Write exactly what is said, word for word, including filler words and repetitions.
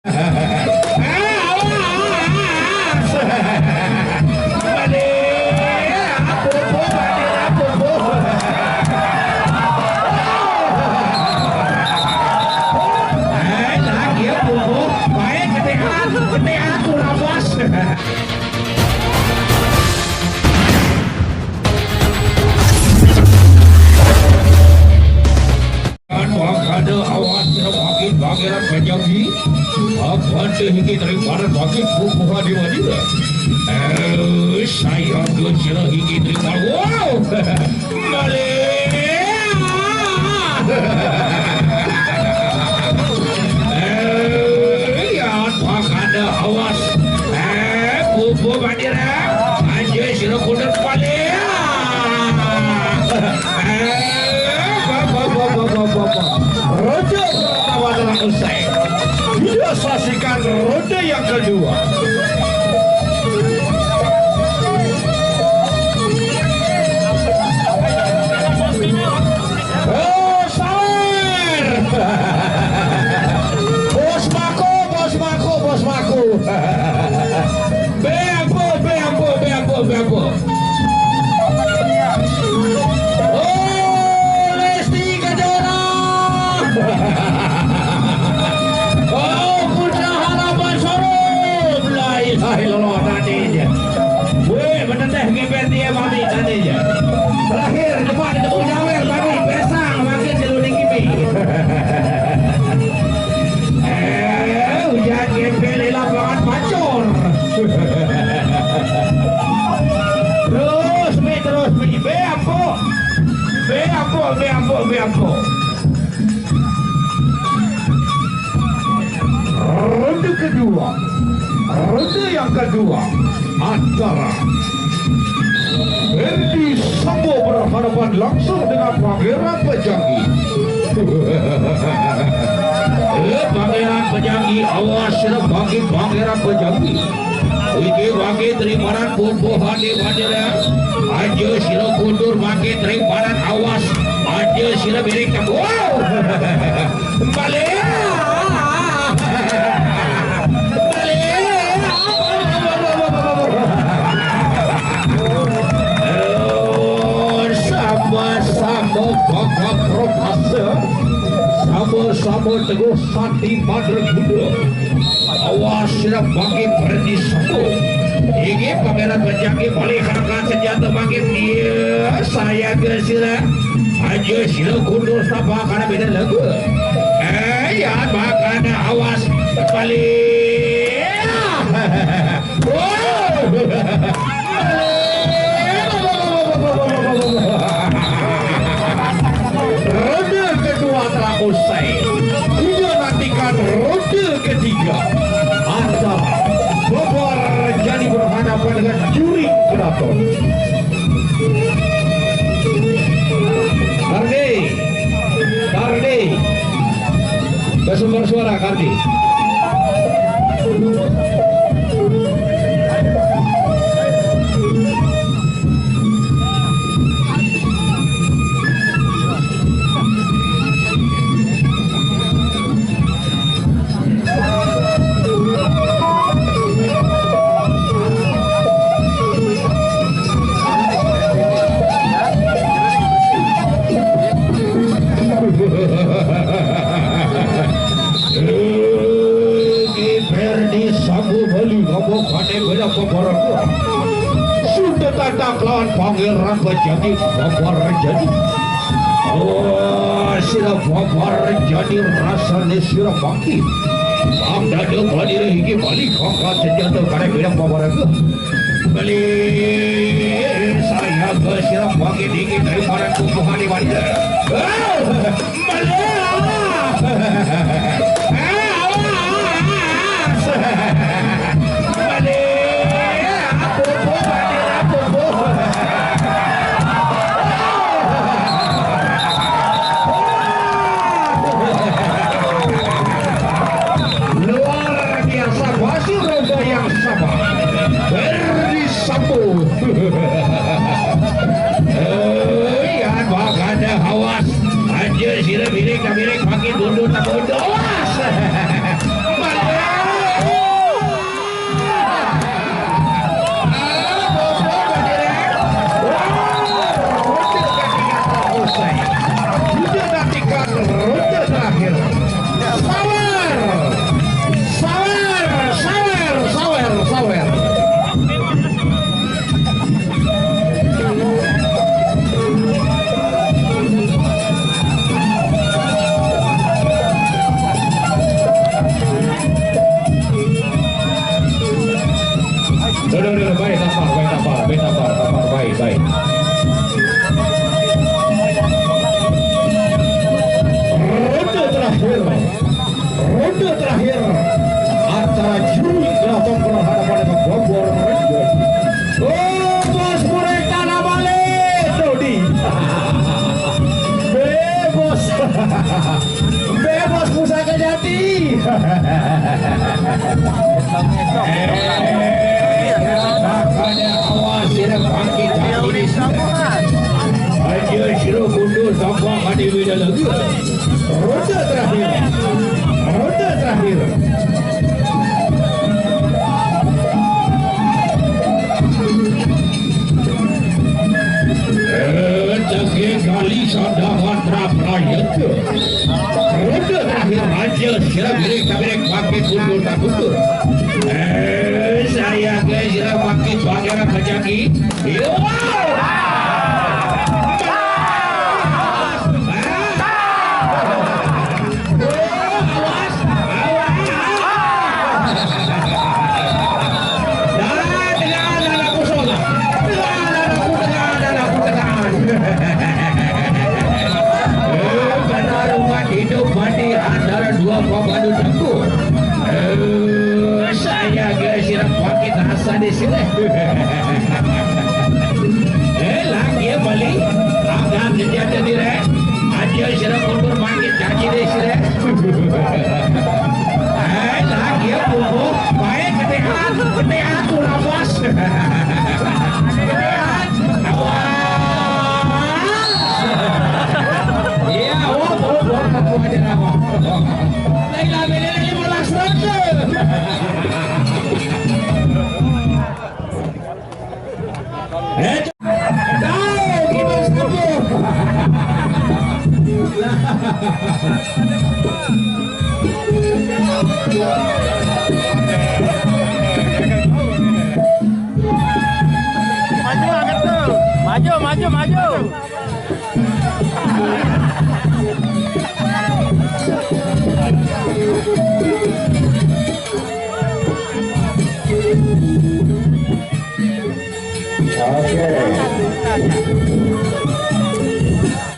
Awas! Balik! Pupuh, balik, pupuh! Eh, lagi ya, pupuh. Baik, ketekan, ketekan, kurang pas. Makana awas sira makin Pangeran Bajang Ki. Abante hiki terimanan makin pupuha di wadira. Eh, saya ke sira hiki terimanan. Wow! Malih! Eh, ya, makana awas. Eh, pupuh Madira. Aja sira kudu balik. Eh, ba, ba, ba. Raja Pertama telah usai. Kita saksikan ronde yang kedua. Oh, sawer. Bos Mako, Bos Mako, Bos Mako. Be ampuh, be ampuh, be ampuh, be ampuh. Oh, Lesti Kejora. Oh, Putra Harapan Solo. La ilaha illallah, tadi je. Weh, meneteh geber dia, mami, tadi je. Terakhir, cepat, itu nyawer, mami, besang, makin jelu ning kimi. Eh, hujan gempel di lapangan Pacor. Terus, Mi, terus, Mi. Be ampuh. Be ampuh, be ampuh, be ampuh. Ronde kedua. Ronde yang kedua antara Ferdi Sambo berhadapan langsung dengan Pangeran Pejangi. Eh, Pangeran Pejangi, awas sira bagi Pangeran Pejangi. Iki bagi terimanan pupuhan di Madura. Aja sira kundur bagi terimanan, awas. Aja sira miring ke. Wow! Balik! Balik! Sama-sama bakal propase, sama-sama teguh sati madre Buddha. Awas sira bagi Ferdi Sambo. Iki Pangeran Pejangi balik angkat senjata makin dia saya ke sira. Aja sira kundur sapa karena beda lagu. Eh, ya, makana awas balik. Wow. Ronde kedua telah usai. Kita nantikan ronde ketiga antara Babar Jadi berhadapan dengan Juri Keraton. Kardi, Kardi, bersumber suara Kardi. Ferdi Sambo Bali ngomong kate beda pebarang. Sudah tatak lawan Pangeran Bajani, Babar Jadi. Oh, sira Babar Jadi rasane sira maki. Bang dada bali hiki bali kongkot senjata kare beda pebarang. Bali saya ke sira maki dingin dari para kukuhan di bali. Ah! Malih! Ah, awas! Malih! Pupuh, malih, pupuh! Luar biasa, masih roda yang sama. Ferdi Sambo. Eh, ya, makanya awas. Aja sira miring, miring, makin mundur, tak mundur. Awas! Oh, bos, murek tanah balik, Dodi. Bebas. Bebas pusaka jati. Eh, makanya awas, tidak bangkit hati ini. Aja sira mundur tanpa ada beda lagi. Ronde terakhir. Ronde terakhir. Eh, Cengkeh Kali Sadaman Praprayata. Ronde terakhir, Raja Sirah Biring Kabiring pakai kundur tak kundur. Eh, saya ke Sirah pakai pangeran kejaki. Yo! Hidup mati antara dua pabadu tengku. Eh, saya ke sirap pakai rasa di sini. Eh, lagi ya balik. Akan jadi ada direk. Aja sira mundur mangkit janji deh sira. Eh, lagi ya buku. Baik ketehan, ketehan tuh lawas. Ketehan. Awas. Iya, oh, oh, oh, oh, aja lah, oh. Lain lah, beda lima belas ronde. Eh, tahu kita sambung. Maju, maju, maju. Oke.